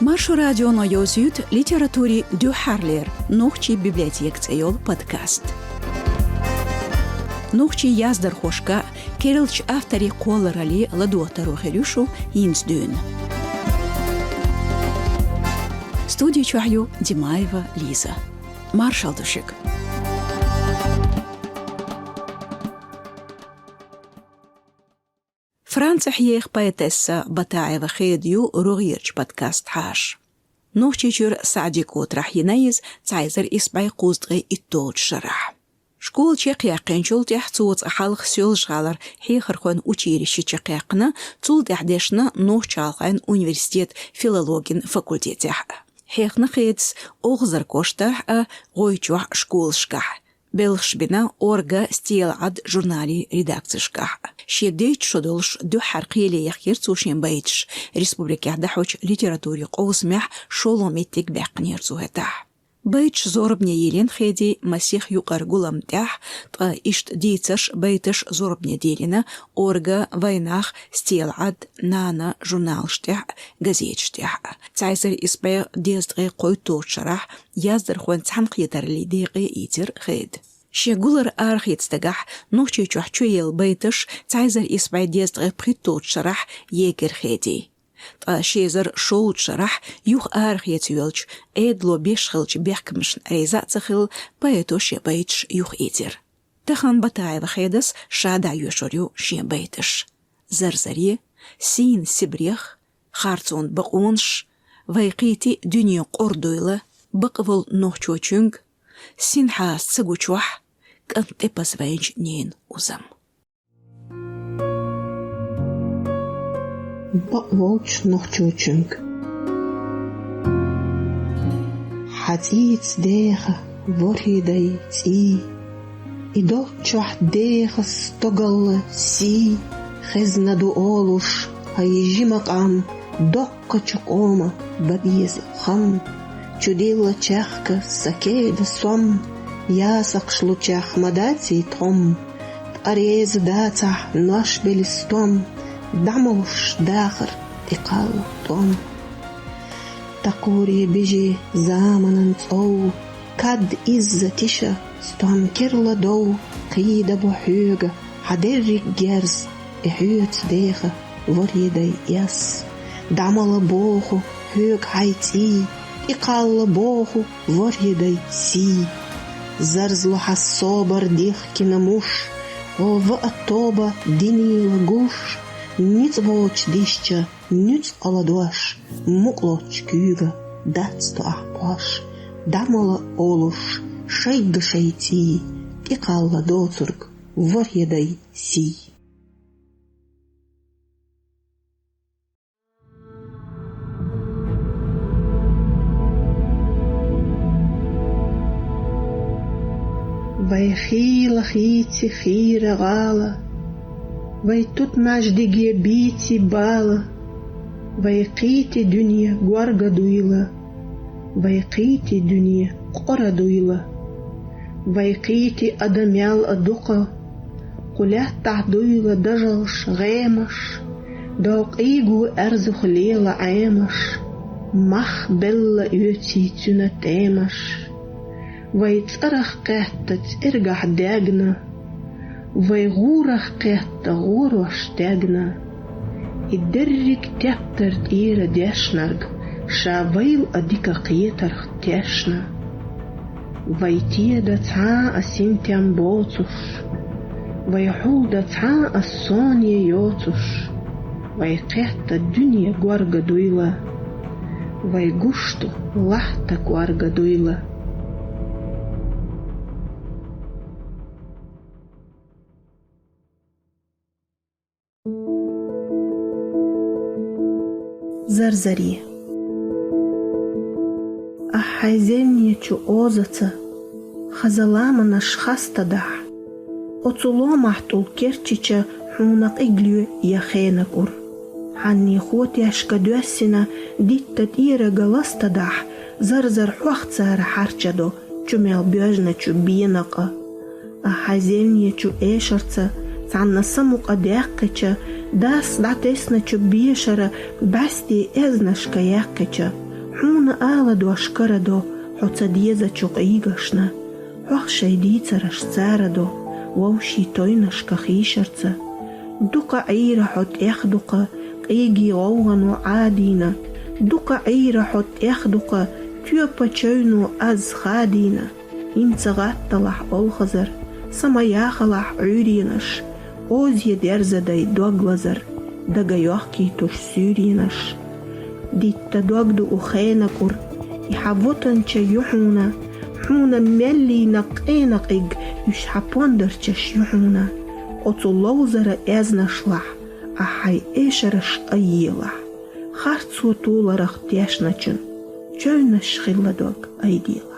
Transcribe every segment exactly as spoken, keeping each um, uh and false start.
Маршо радионо йовзуьйту литературин дуьххьарлера «Нохчийн библиотека» цӀе йолу подкаст. Нохчийн яздархошка, керлачу авторийн кхолларалле ладогӀа таро хир ю шу хӀинца дуьйна. Студи чохь ю Димаева Лиза. Маршалла ду шуьга. Францехь еха поэтесса Батаева Хеда ю рогӀерачу подкастан хьаша. Нохчийчуьра СаӀди-Котарахь йина иза цхьа эзар исс бӀе кхузткъе итталгӀачу шарахь. Школа чекхъяьккхинчул тӀаьхьа цо цкъа хьалха Соьлжа-ГӀалара хьехархойн училище чекхъяьккхина, цул тӀаьхьа дешна Нохч-ГӀалгӀайн университетан филологин факультетехь. Хьехна Хедас Олхазар кӀоштахь а, ГӀой чохь а школашкахь. Белхаш бина «Орга», «Стелаӏад» журналийн редакцешкахь. Шен дейтта шо долуш дуьххьара кхеле яхкира цо шен байташ, республикехь дӀахьочу литературин къовсамехь шолгӀа меттиг баьккхинера цо хӀетахь. Байташ зорбане йиллина Хедин масех юкъара гулам тӀехь, ткъа иштта дийцарш, байташ зорбане диллина «Орга», «Вайнах», «Стелаӏад», «Нана» журналаш тӀехь а, газеташ тӀехь а. Цхьа эзар исс бӀе дезткъе кхойтталгӀачу шарахь яздархойн цхьаьнакхетараллин декъе ийцира Хеда. Шен гулара арахеца дагахь Нохчийчохь чуелла байташ цхьа эзар исс бӀе дезткъе пхийтталгӀачу шарахь егира Хедин. Ткъа ши эзар шолгӀачу шарахь юха арахеца йоьлча, Ӏедало беш хиллачу бехкамашна реза а ца хилла, поэто шен байташ юхаийцира. Тахана Батаева Хедас ша дӀайоьшур ю шен байташ. Зарзаре, сийна Сибрех, харцонан бакъонаш, вай кхийтта дуьне къора дуйла, бакъволу нохчочуьнга, синхьа ас ца гучохь, кӀант тӀе пазвайначу ненан узам. Бакъволчу нохчочуьнга. Хьан цӀийца деха, ворхӀе дай, цӀий, и долччохь деха стогалла сий, хезна ду олуш хьан и жима къам, доккхачу къоман бан беза хам. Чудилла чехка сан кеда сом, ясакхаш лучех ма даций тхом, ткъа реза дацахь нош бели стом, дӀамолуш дахар тӀекхалла тӀом. Такхуре бижи заманан цӀов, кад изза тиша, стом керла дов, кхийда бу хьоьга хьан дерриг герз, и хьоьца деха, ворхӀе дай, эс. ДӀамала боху хьоьга хьайн цӀий, тӀекхалла боху ворхӀе дай, сий. Зарзло хьан собар дихкина муш, хьо ваа тоба динийла гуш, ницкъ воцуш дисча, нуьцкъала дош, мукълоцчу куьйга дац тоахь кхош, дӀамала олуш шайга шайн цӀий, тӀекхалла доцург ворхӀе дай, сий. Вай хийла хийци хийра гӀала, вай тутмаш диге бийци бала, вай кхийти дуьне горга дуйла, вай кхийти дуьне къора дуйла, вай кхийти адам ял а дукха, кху лаьттахь дуйла дажалш, гӀемаш, докъийгу аьрзух лела Ӏемаш, мах белла оьций цуьнан тӀемаш. Вай цӀарах кхетта цӀергахь дегна, вай гӀурах кхетта гӀорош дегна. И дерриг тептар тӀера дешнарг ша вайл а дика кхетарх тешна. Вай теда цхьа а синтем боцуш, вай хьулда цхьа а соне йоцуш, вай кхетта дуьне горга дуйла, вай гуш ду лахьта корга дуйла. Зарзаре. Ахь хьайн зевнечу озаца хаза ламанаш хастадахь, оцу ломахь тӀул керчича хьуна къиглоь я хенакӀур. Хьаннехо тешка доьссина дитта тӀера галастадахь, зарзар хьох цара хьарчадо чу мел боьжначу бенакъа. Ахь хьайн зевнечу эшарца цхьанна самукъа даьккхича, дас дӀатесначу бешара бӀаьсте эзнашка яьккхича, Хьуна ала дош кара до хьо ца дезачу къийгашна, хьох шай дийцараш цара до вовший тойнашка хийшарца. Дукха Ӏийра хьо тӀехдукха къийги гӀовгӀано Ӏадийна, дукха Ӏийра хьо тӀехдукха тоьпа чевно аз хадийна. ХӀинца гӀатталахь олхазар, са ма яхалахь Ӏуьйренаш, озе дерзадай дог лазар, дага йохкийтуш суьйренаш. Дитта дог ду у хенакӀур, и хьа вотанча ю хьуна, хьуна меллийна къенакъиг уьш хьа пондарчаш ю хьуна. Оцу ловзара эзнашлахь, ахь хьай эшараш айелахь, харцо туларах тешначун чевнаш хилла дог айделахь.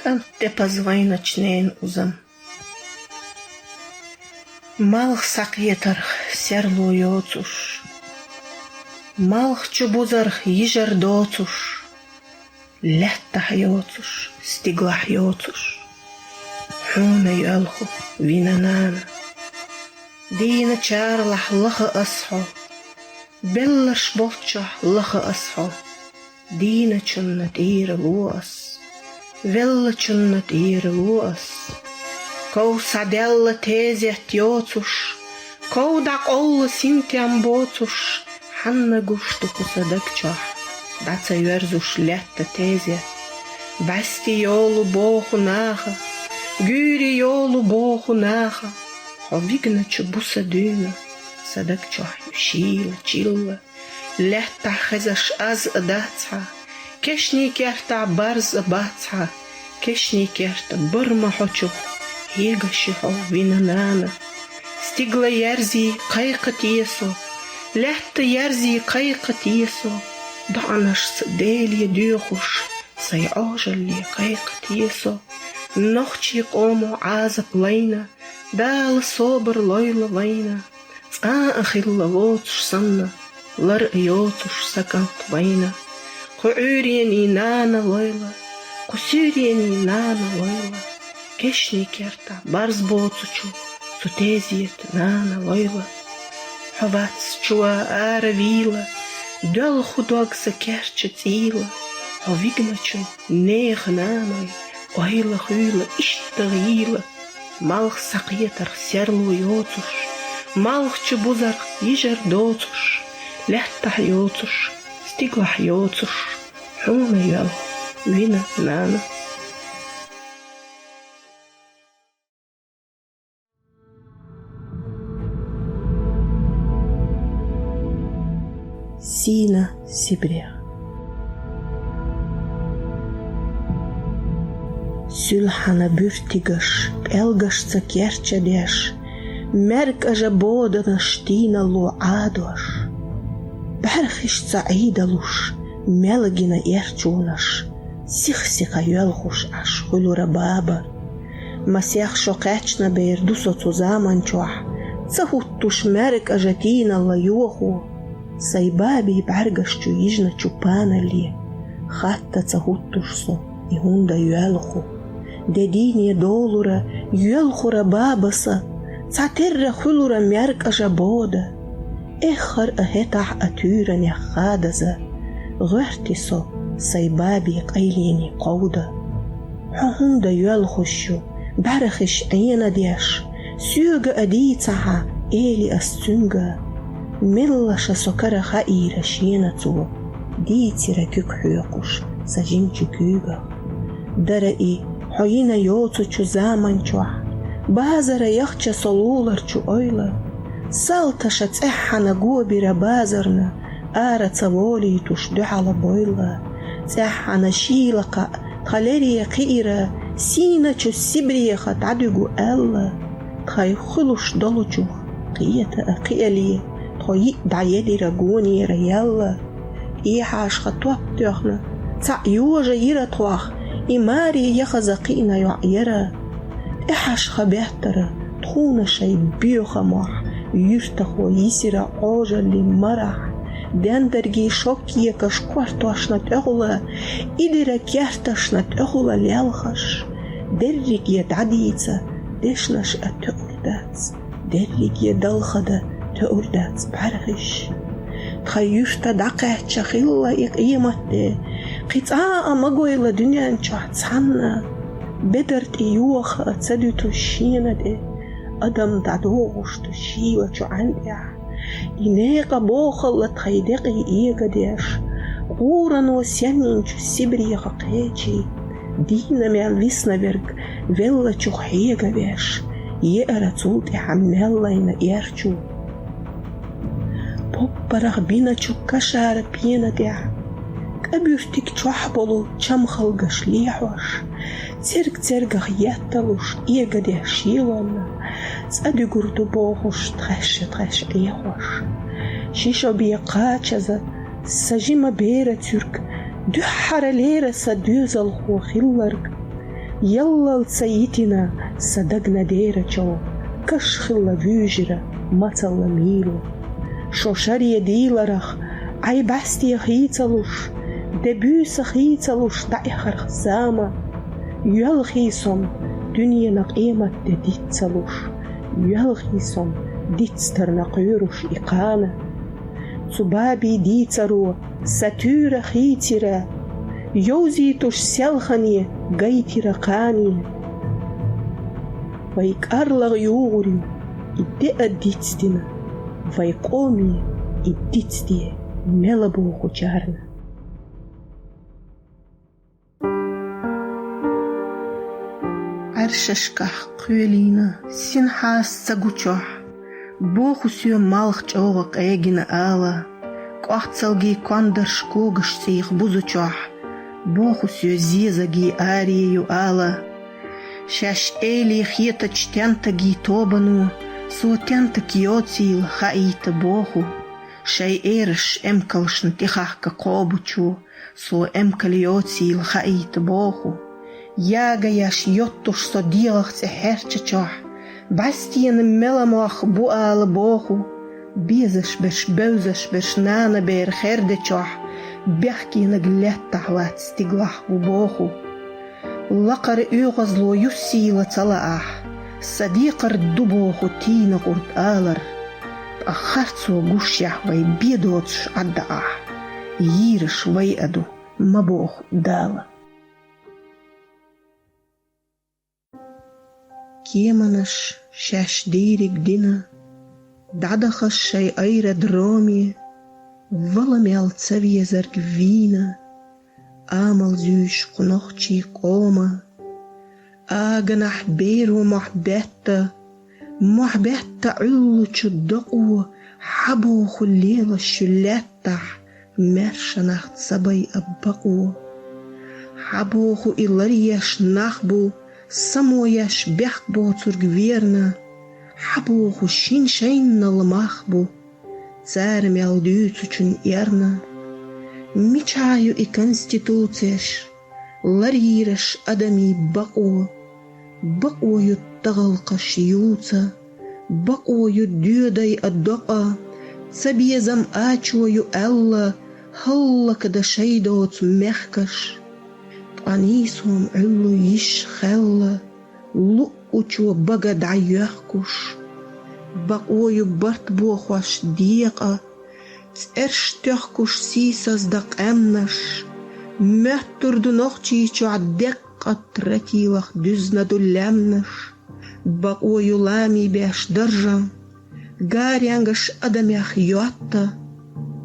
КӀант тӀепаз вайначу ненан узам. Малх схьакхетарх серло йоцуш, малх чу бузарх йижар доцуш, лаьттахь йоцуш, стиглахь йоцуш, хьуна йоьлху вина нана. Дийна чарлахь лаха ас хьо, белларш болччохь лаха ас хьо. Дийначунна тӀера ло ас, веллачунна тӀера ло ас. Ков схьадаьлла тезет йоцуш, ков дӀакъовла синтем боцуш, хьанна гуш ду кху са даг чохь, дӀа ца йоьрзуш лаьтта тезет. БӀаьсти йолу боху наха, гуьйри йолу боху наха, хьо вигначу бу сан дуьйна, сан даг чохь ю шийла, чилла. Лаьттахь хезаш аз а дац хьан, кешнийн кертахь барз а бац хьан, кешнийн керта бар ма хьо чу, хьегаш ю хьо вина нана. Стигла ерзий кхайкха тесо, лаьтта ерзий кхайкха тесо, доӀанашца Деле доьхуш, сайн Ӏожалле кхайкха тесо. Нохчийн къомо Ӏазап лайна, Дала собар лойла вайна. Цкъа а хилла воцуш санна, лар а йоцуш сан кӀант вайна. Кху Ӏуьйренийн нана лойла, кху суьйренийн нана лойла, кешнийн кертахь барз боцучу цу тезета нана лойла. Хьо вац чу ван ара вийла, доьлху дог сан керча цӀийла, хьо вигначун нехан наной ойла хуьйла, иштта гӀийла. Малх схьакхетарх серло йоцуш, малх чу бузарх йижар доцуш, лаьттахь йоцуш, стиглахь йоцуш, хьуна йоьлху вина нана. Сийна Сибрех. Суьлхьана буьртигаш, пӀелгашца керча деш, маьркӀажа боданаш тийналло Ӏадош, бӀаьрхишца Ӏийдалуш, мел гина эрчонаш, сих-сиха йоьлхуш Ӏаш хуьлура бабар. Масех шо кхаьчна бер ду со цу заман чохь, ца хӀуттуш маьркӀажа тийналла йохо, сайн бабин бӀаьргаш чу йижначу паналле, хатта ца хӀуттуш со и хӀунда йоьлху. Де дийне долура, йоьлхура баба сан, цхьатерра хуьлура маьркӀажа бода. Эххар а хӀетахь а туьйранех хадаза, гӀоьрти со сайн бабин къайленийн кховда. Хьо хӀунда йоьлхуш ю, бӀаьрхиш Ӏенадеш, соьга а дийцахьа, эли ас цуьнга. Меллаша со кара хаийра шена цо, дийцира куьг хьоькхуш сан жимачу куьйгах. Дара и хьо йина йоцучу заман чохь, базара яхча со луларчу ойла. Салташа цӀеххьана гобира базарна, ара ца волийтуш дуьхьала бойла. ЦӀеххьана шийла кхаъ тхан лере кхиира, сийначу Сибреха дӀадуьгу аьлла. Тхайн хуьлуш долучух кхета а кхиале, тхо йиъ дӀаелира гонера яьлла. Эхьашха топ тоьхна, цхьаъ йожа йира тхох, и маре яхаза кхиъна йоӀ яра. ТӀехьашха беттара тхуна шайн боьхамохь, юьртахо йисира Ӏожаллин марахь, дендаргий шо кекаш кортошна тӀехула, идира керташна тӀехула лелхаш, дерриге дӀадийца, дешнаш а тоъур дац, дерриге далхада тоъур дац бӀаргӀиш. Тха юьрта дӀакхаьчча хилла и къематде, кхин цкъа а ма гойла дуьнен чохь цхьанна, бедар тӀе йоха а ца дуьту шена тӀе, адам дӀадогӀуш ду шийлачу Ӏаьн тӀехь. И некъа бохалла тхайн декъий эгадеш, гӀурано сенйинчу Сибреха кхечий, дийна мел висна верг веллачух хьегавеш, еара цул тӀаьхьа мел лайна эрчу. Поппарах биначу кашара пена тӀехь, кӀа буьртиг чохь болу чамхалгаш лехьош, церг-цергах етталуш эгадеш шелонна, цӀа дуьгур ду бохуш, тхаьш-тхаьш Ӏехош. Ши шо бен кхачаза сан жима бера цуьрг, дуьххьара лера сан доьзалхо хилларг. Яллалца йитина сан дагна дера чов, каш хилла вуьйжира мацалла мийла. Шо шаре дийларах, Ӏай бӀаьсте хийцалуш, де буьйса хийцалуш дӀаэхарх зама. Йоьлхий сон дуьненан къематде диц ца луш, йоьлхий сон дицдарна кхоьруш и кхана. Цу бабий дийцаро сан туьйра хийцира, йовзийтуш селхане гайтира кхане. Вай кӀарлагӀа югӀур ю и де а дицдина, вай къоме и дицде мела бохучарна. Ӏаьршашкахь кхоьлийна синхьа сагучохь, боху соь малх чӀогӀа къегина ала, кӀохцалгий кондарш когаш цӀийх бузучохь, боху соь зезагий аре ю ала. Шаьш эли хетачу тентагий тобано, со тентак йоцийла хаийта боху, шайн эраш эмкалшна тӀехахка кхобучо, со эмкал йоцийла хаийта боху. Ягаяш йоттуш со дегӀах цӀе хьерчачохь, бӀаьстенан мела мох бу ала боху. Безаш берш, бевзаш берш нана бер хердечохь, бехкенаг леттахь вац стиглахь ву боху. Лакхара оьгӀазло юссийла ца лаахь, сан декхар ду боху тийна къурд алар. Ткъа харцо гушъяхь вай бен доцуш Ӏаддаахь, йийраш вай а ду, ма боху Дала. Кеманаш шаьш дийриг дина, дӀадахаш шайн айра дроме, вала мел ца везарг вийна, амал зуьйш кху нохчий къома. Аганахь беро мохь бетта, мохь бетта Ӏуьллучу дакъо, хьан боху лела шу лаьттахь, маьрша нах ца байа бакъо. Хьан боху и ларъеш нах бу, само еш бехк боцург верна, хьан боху шин шайнал мах бу, цара мел дуьйцучун эрна. Мичахь ю и конституцеш, ларйийраш адамийн бакъо? Бакъо ю тагӀалкхаш юца, бакъо ю доьдай а докъа, цабезам ачо ю аьлла, хӀаллакдан шайн доцу мехкаш. Ткъа нийсом Ӏуьллу йиш хилла, луъучо бага дӀайоьхкуш. Бакъо ю барт бохош декъа, цӀерш тоьхкуш сийсаздан къаьмнаш. Моьттур ду Нохчийчохь деккъа тратилах дуьзна ду лаьмнаш. Бакъо ю ламий беш даржа, гаренгаш адамех йотта.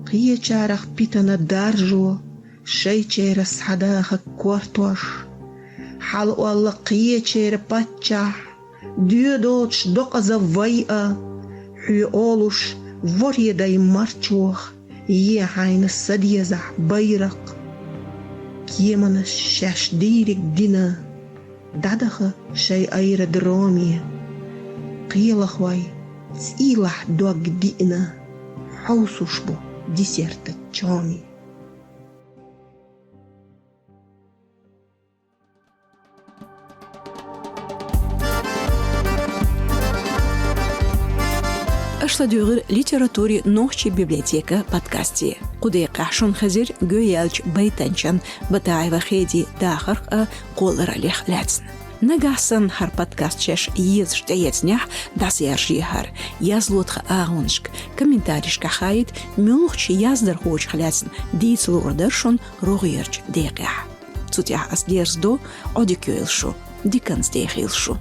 Кхечарах питана даржо, шайчеран схьадахар кортош. Хьалаолла кхечеран паччахь, доьдолчу докъаза вай а, хьоьга олуш, воре дай марчох, е хьайна са дезахь байракх. Кеманаш шаьш дийриг дина, дӀадаха шайн аэродроме. Кхелахой цӀийлахь дог диъна, хьовсуш бу десерта чоме. Аша ладуьйгӀира литературин нохчийн библиотека подкасте. Кху декъехь шуна хезира гӀоьяьллачу байтанчин Батаева Хедин дахарх а кхоллараллех лаьцна. Нагахь санна хӀара подкаст шаьш езаш тӀеэцнехь, дӀасаяьржае хӀара. Язло тхан агӀонашка, комментарийшка хаийта, муьлххачу яздархочух лаьцна дийца луур дара шуна рогӀерчу декъехь. Цу тӀехь ас дерзадо, Ӏодика йойла шу, диканца дехийла шу.